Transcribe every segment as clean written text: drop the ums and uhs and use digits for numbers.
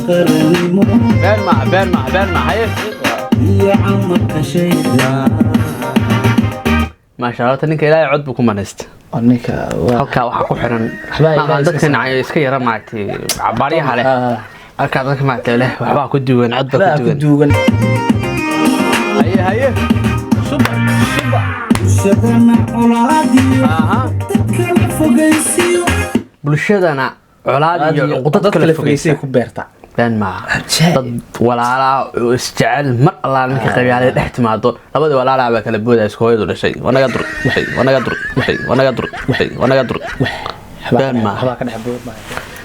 Qaranimo. Been maaha, been maaha, been maaha. Haye. Iyo camalka shaydaan. Maasha Allah, horta ninka Ilaahay cod buu ku manaysta. Ninka waa Halkaa waxaa ku xiran Waxbaa maaha Ilaahay dadka iska nacay iska yara maaragtay cabaaryaha leh. Halkaa dadka maaragtay leh waxbaa ku duwan, cod baa waxbaa ku ku duwan. Duugan. Haye, haye. Suba suba. Bulshadana colaadiyo dadkala fogaysiyo. Bulshadana colaad iyo cuqdad kala fogeysay fogeysa ku beerta. Been maaha. Ajaa'ib. Dad walaalaa oo isjecel, mar allaala markay qabyaalada dhex timaado, labadii walaalaa baa kala boodaya, isku hooyadu dhashay. Wanaga dur waxay, wanaga dur waxay, wanaga dur waxay, wanaga dur. Been maaha. Waxbaa ka dhex boodmaya.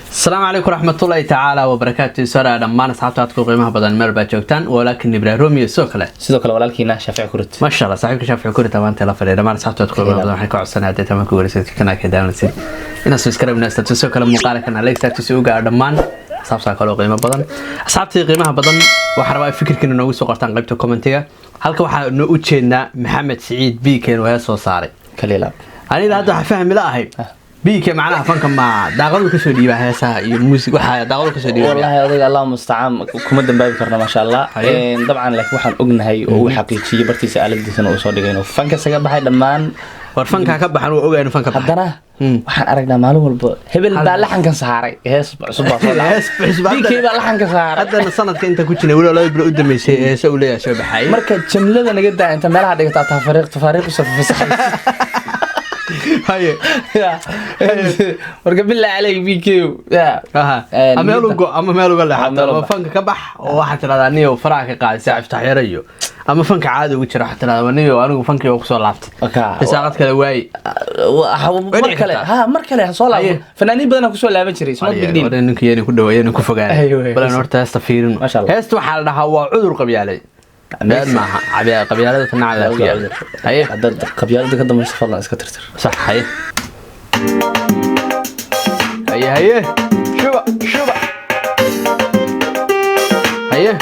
Asalaamu calaykum raxmatullaahi tacaala wabarakaatu. Sora dhammaan asxaabta aadku qiimaha badan meel baa joogtaan, walaakin Ibrahim Romeo sidoo kale. Sidoo kale walaalkiina Shaafici Kurit. Maasha Allah, saaxiibka Shaafici Kurit maanta la fadhiya. Dhammaan asxaabta aadku qiimaha badan waxaan ka codsanaya haddii tamanka wareysa kanaalka daawanaysid inaad subscribe nastato, sidoo kale muuqaalkan like saarto si u gaaro dhammaan asxaabta kale oo qiimo badan. Asxaabtii qiimaha badan, waxaa rabaa fikirkiina noogu soo qortaan qaybta commentiga. Halka waxaa noo u jeednaa Maxamed Siciid BK oo hees soo saaray. Kaliila. Aniga hadda waxaa fahmi la ahay BK macnaha fanka ma daaqadu kasoo dhiibaa heesaha iyo muusig, waxaa daaqadu kasoo dhiibaa? Wallaahi odayga, Allah mustacaan, kuma dambaabi karno, maasha Allah. Haye. Dabcan, laakiin waxaan ognahay oo uu xaqiijiyey bartiisa aaladiisana uu soo dhigay inuu fanka isaga baxay dhammaan. War fanka ka baxan, wuu ogaa inuu fanka baxay. Haddana waxaan aragnaa maalin walba hebel baa laxankan saaray, hees cusub baa soo dhacay. Hees cusub. BK baa laxanka saaray. Haddana sanadka inta ku jirnay weli 2 bilo u dambeysay heese uu leeyahay soo baxay. Marka jamlada naga daa, inta meelaha dhigataa tafaariiq tafaariiq u safasaxaysa. Haye. Marka bilaa caleyk BK ya. Aha. Ama meel ugo ama meel uga leexato meel ama uga. Fanka ka bax oo waxaad tidhahdaa niyow faraha ka qaaday saaxib taxyaro, iyo ama fanka caadi ugu jira waxaad tidhahdaa niyow anigu fankii oo kusoo laabtay. Risaaqad kale waayi. Mar Dhici kale kartaa. Ha, mar kale ha soo laabo. Haye. Fanaaniin badan kusoo laaban jiray, smart big deal. War ninka yeeni ku dhawo yeeni ku fogaan. Ayo, ayo. Balan horta heesta fiirino. Masha Allah. Heesta waxaa la dhahaa waa cudur qabyaalay. Been maaha. Qabyaalada tanacda ku yaal. Haye. Haddaad qabyaalada ka dambayso, fadlan iska tirtir. Sax. Haye, haye, haye. Shuba shuba. Haye.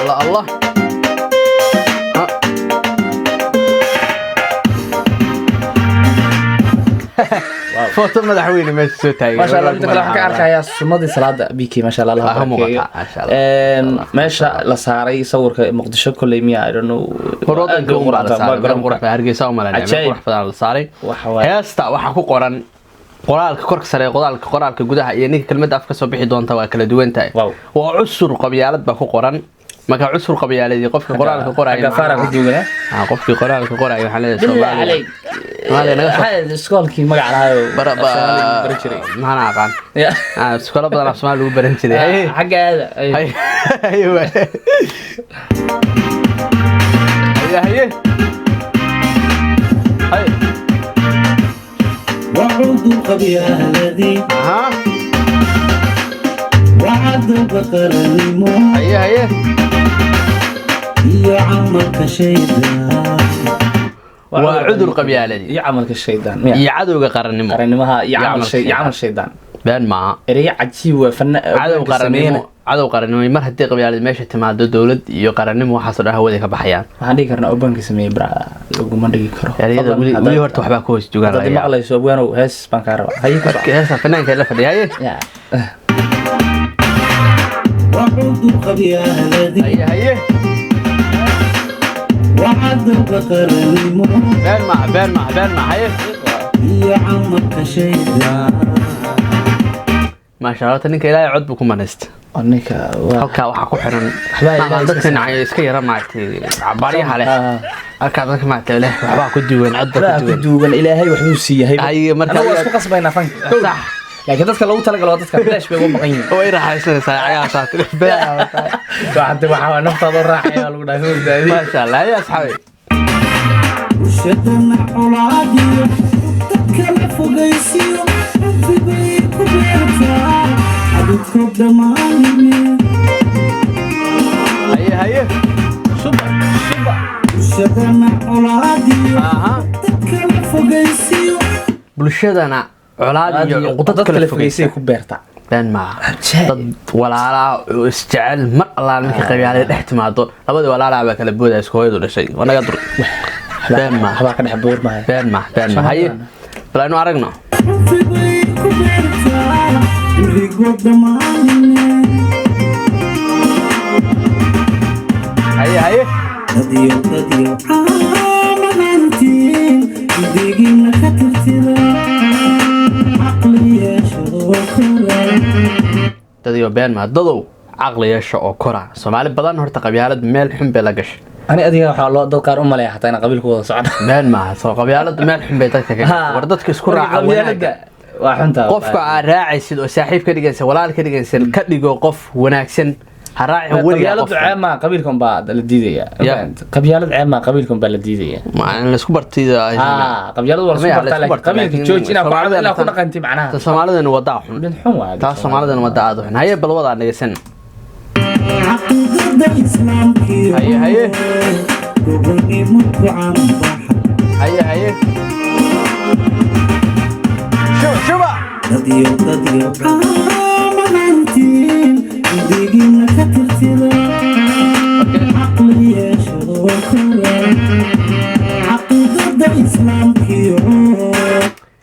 Allah Allah. Ha. Foto madaxweyne meesha soo taagay. Maasha Allah. Inta kale waxaan ka arkayaa sunnadii salaada BK, maasha Allah. Waa Allah ka barakeeyo. muuqataa, maasha Allah. Meesha la saaray sawirka Muqdisho kolley miya, I don't know. Hor wadanka Aad bay u un baa la quruxda, saaray, meel garoonka. qurux badan, Hargeysa u malaynaya, meel Cajaa'ib. qurux badan la saaray. Waxa waaye. Heesta waxaa ku qoran qoraalka korka sare, qoraalka gudaha iyo ninka kelmadda af ka soo bixi doonta waa kala duwan tahay. Waa cusur qabyaalad baa ku qoran. Marka cusur qabyaaleedii qofka qoraalka qoraya Xagga faara ku duugana. Ah, qofkii qoraalka qoraya waxaa leeyahay Billah Soomaaliya caleyk. Soomaaliya naga soo Waxaa iskoolkii magac lahayo bara Soomaaliga lagu baran jiray. Maxaan aqaan? Ya. Ah, iskoolo badan af Soomaali lagu baran jiray. Haye. Xagga aada. Ay. Haye, haye waay. Haye, haye, haye. Waa cudur qabyaaladii. Waa cadowga qarannimo. Haye, haye. Iyo camalka shaydaan. Waa cudur qabyaaladii. Iyo camalka shaydaan. Iyo cadowga qarannimo. Qarannimaha iyo Iyo camal camalka shay iyo shaydaan. Camal shaydaan. Been maaha. Ereyo cajiib waa fana. Cadow qarannimo, cadow qarannimo. Mar haddii qabyaalad meesha timaado, dowlad iyo qarannimo waxaasoo dhan hawada ka baxayaan. Waxaan dhigi karnaa obanka sameeyey bra laguma dhigi karo. Ereyada Fadlan, weli haddaad- weli horta waxbaa ku hoos jugaan. Haddaad Laga yaabaa. maqlayso abwaanow, hees baan kaa rabaa. Haye, ku soco. Marka heesta fanaanka la fadhiya. Haye. Ya. Waa cudur qabyaaladii. Haye, haye. Waa cadowga qarannimo. Been maaha, been maaha, been maaha. Haye. Iyo camalka shaydaan. Maasha Allah, horta ninka Ilaahay cod buu ku manaysta. Oo ninka waa Halkaa waxaa ku xiran Waxbaa Ilaahay maaha iska dadka nacay iska yara maaragtay cabaaryaha leh. Halkaa dadka maaragtay leh waxbaa ku duwan, cod baa Waxbaa ku ku duwan. duugan, Ilaahay waxbuu siiyey. Haye, marka Anagu waa isku qasbaynaa fanka. Sax. Laakiin dadka loogu talagalo waa dadka bilaash bay ugu maqan yihiin. Way raaxaysanaysaa cagaha saatay. Waxaa waxaa naftaada u raaxaya lagu dhahay hurdaadi. Maasha Allah. Haye asxaabi. Bulshadana colaadiyo dadkala fogaysiyo rabbigay ku beertaa cadudkood dhammaanine. Haye, haye. Suba suba. Bulshadana colaadiyo dadkala fogaysiyo. Bulshadana colaad iyo cuqdad dad kala kala fogeysa fogeysay ku beerta. Been maaha. Ajaa'ib. Dad walaalaa oo isjecel, mar allaala markay qabyaalada dhex timaado, labadii walaalaa baa kala boodaya, isku hooyadu dhashay. Wanaga dur. Been maaha. Waxbaa ka dhex buurmaya. Been maaha, been maaha. Haye, bal aynu aragno. Rabbigay ku beertaa. Cimrigood dhammaanine. Haye, haye. Dadyo, dadyo, caamahantiin digiina ka tirtira, caqli yeesho oo kora. Dadiyo been maa, dadow caqli yeesha oo kora. Soomaali badan horta qabyaalad meel xun bay la gashay. Ani adiga waxaa loo dad qaar u maleeya xataa inaan qabiil ku wada socno. Been maaha, soo qabyaalad meel xun bay dadka ka gashay. War dadka isku raaca qabyaalada wanaaga. Waa xunta. Qofka aad raacaysid oo saaxiib ka dhigaysa, walaal ka dhigaysa, ka dhigo qof wanaagsan. Ha raacin weligaa Qabyaaladu qof. ceeb maa, qabiilkan baa la diidaya. Qabyaalad ceeb maa, qabiilkan baa la diidaya. Ma in laisku bartida. Ah, qabyaaladu waa la Maya, isku bartaa, la isku laakiin bartaa, qabiilka laakiin jooji inaa ku Soomaalida inaa ku dhaqanti macnaha. Ta Soomaalidana wadaa xun. Mid xun waa. Taa Soomaalidana wadaa aad u xun. Haye, bal wadaa dhegeysan. Caqiidada islaamkiyo Haye, haye. gobonimo ku caanbaxa. Haye, haye, shuba, shuba. Dadyo, dadyo, caamahantiin digiina ka tirtira, caqli yeesho oo kora, caqiidada islaamkiyo.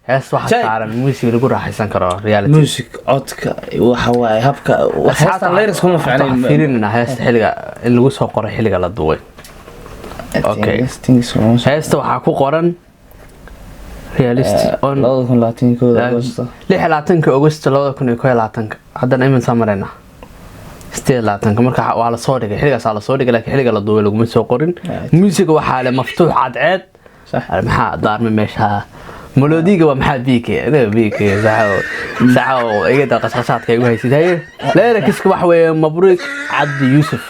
Hees waxaa Jay. saaran music lagu raaxaysan karo, reality. Music, codka waxa waaye, habka heestan lyrics kuma Waxaan fiicnayn. fiirinayna heesta xilliga in lagu soo qoray, xilliga la duubay. Okay. Heesta waxaa ku qoran realist on 2021 Agosto. 26-ka Agosto 2021-ka. Haddana iminsaa maraynaa 28-ka. Marka waa lasoo dhigay xilligaasaa lasoo dhigay, laakiin xilliga la duubay laguma soo qorin. Musiga waxaa le Maftuux Cadceed. Sax. Maxaa daarmay meesha? Melodiga waa maxaa? BK, aniga BK saxo saxo iga qasqasaadka igu haysid. Haye, lyricska waxa weeye Mabruuk Cabdi Yuusuf,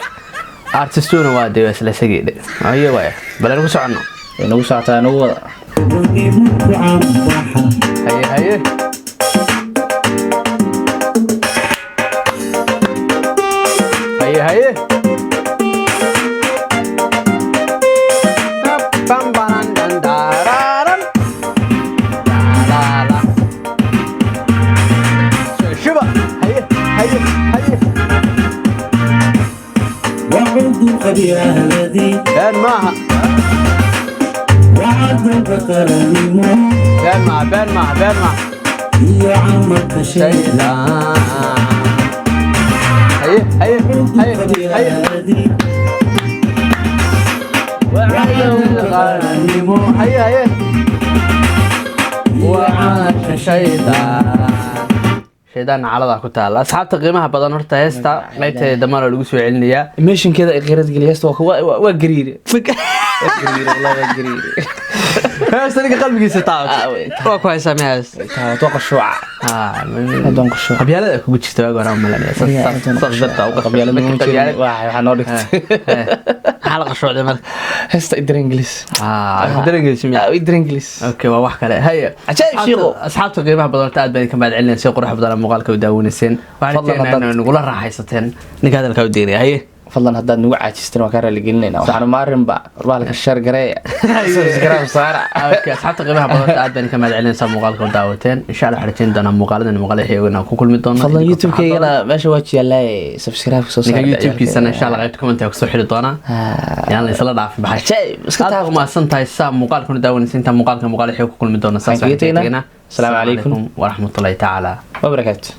artistuna waa dee isla isagii dhe. Haye, waaya, bal aynu ku soconno. Way nagu socotaa, nagu wada. Gobonimo ku caanbaxa. Haye, haye. Haye, haye. Bam, baran, dan, dararan. La, la, la. Shuba. Haye, haye, haye. Wacudu qabyaaladii. Been maaha. Wacadalka qaranimo. Been maaha, been maaha, been maaha. Iyo camalka shaydaan. Haye, haye, haye, haye. Qabyaaladii, wacadalka qaranimo. Haye, haye. Iyo camalka Shaydaan, shaydaan nacaladaa ku taala. Asxaabta qiimaha badan, horta heesta qaybteeda dambana lagu soo celinayaa. Emotionkeeda ay qiirad geliya heesta waa gariire, waa gariire, wallahi waa gariire. Heesta ninka qalbigiisa taabat. Ah, way waa ku haysaa ma hees? Taabad, waa qashuuca. Haddaan qashuuca. Qabyaalada kugu jirta waagi hore aan malanaya. Saas dartaa u Qabyaalada ma qabyaalad. jirin, waxaa noo dhigtay. Maxaa la qashuucday marka? Heesta idar Ingiliis. Dareengiisa miya? Idar Ingiliis. Okay, waa wax kale. Haye. Cajaa'ib, shiiqo. Asxaabta qiimaha badan, horta aad baan idinka mahad celinaya si qurux badan muuqaalka u daawanayseen. Waxaan Fadlan rajeynayaa inaad nagula raaxaysateen. Ninka hadalka u deynaya. Haye. Fadlan haddaad nagu caajisteen waa kaa raaligelinayna, waxaanu maarinba bahalka share gareeya, subscribe saara. Okay, asxaabta qiimaha badan, horta aad baan idinka mahad celinaysaa muuqaalka u daawateen. Insha Allah waxaan rajeyn doonaa muuqaaladan muuqaala xiga inaan ku kulmi doono. Fadlan Idinkoo YouTube-keygana meesha waa jiyaalaaye, subscribe soo ninka saara. YouTube-kiisana insha Allah qaybta comment kusoo xiri doonaa. Yaan la isla dhaafin baxay. Cajaa'ib, iska Aad taabta. umahadsan tahay saa muuqaalkuna daawanaysa. Intaa muuqaalka muuqaala xiga ku kulmi doona, saas Waxaan kaga waxaan kaga tegnaa. tegnaa. Asalaamu calaykum. Waraxmatullahi tacaala Wabarakaatu.